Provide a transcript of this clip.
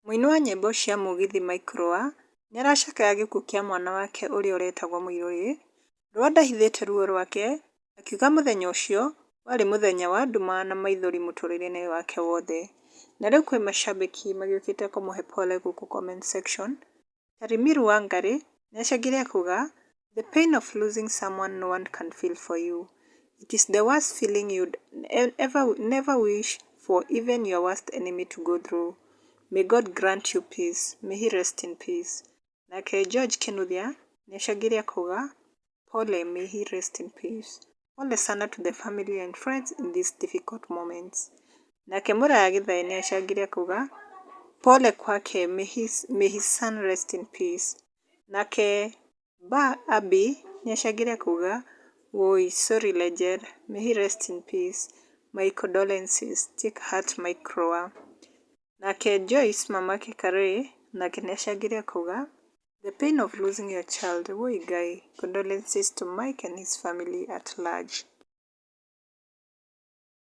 Mũini wa nyĩmbo cia mũgithi Mike Rũa nĩaracakaya gĩkuũ kĩa mwana wake ũrĩa ũretagwo Mũirũrĩ. Rũa ndahithĩte ruo rwake akiuga mũthenya ũcio warĩ mũthenya wa nduma na maithori mũtũrĩre-inĩ wake wothe. Na rĩu kwĩ macambĩki magĩũkĩte kũmũhe pole gũkũ comment section. Tarimiru Wangari nĩacangire akiuga, "The pain of losing someone no one can feel for you. It is the worst feeling you'd ever never wish for even your worst enemy to go through. May God grant you peace. May he rest in peace." Nake George Kinuthia nĩacangire akiuga, "Pole, may he rest in peace. Pole sana to the family and friends in these difficult moments." Nake Muraya Gĩthaĩ nĩacangire akiuga, "Pole kwake, may his son rest in peace." Nake Ba Abi nĩacangire akiuga, "Woi, sorry legend, may he rest in peace. My condolences, take heart, Mike Rũa." Nake Joyce mamake Karĩ nake nĩacangire akiuga, "The pain of losing your child, woi Ngai, condolences to Mike and his family at large."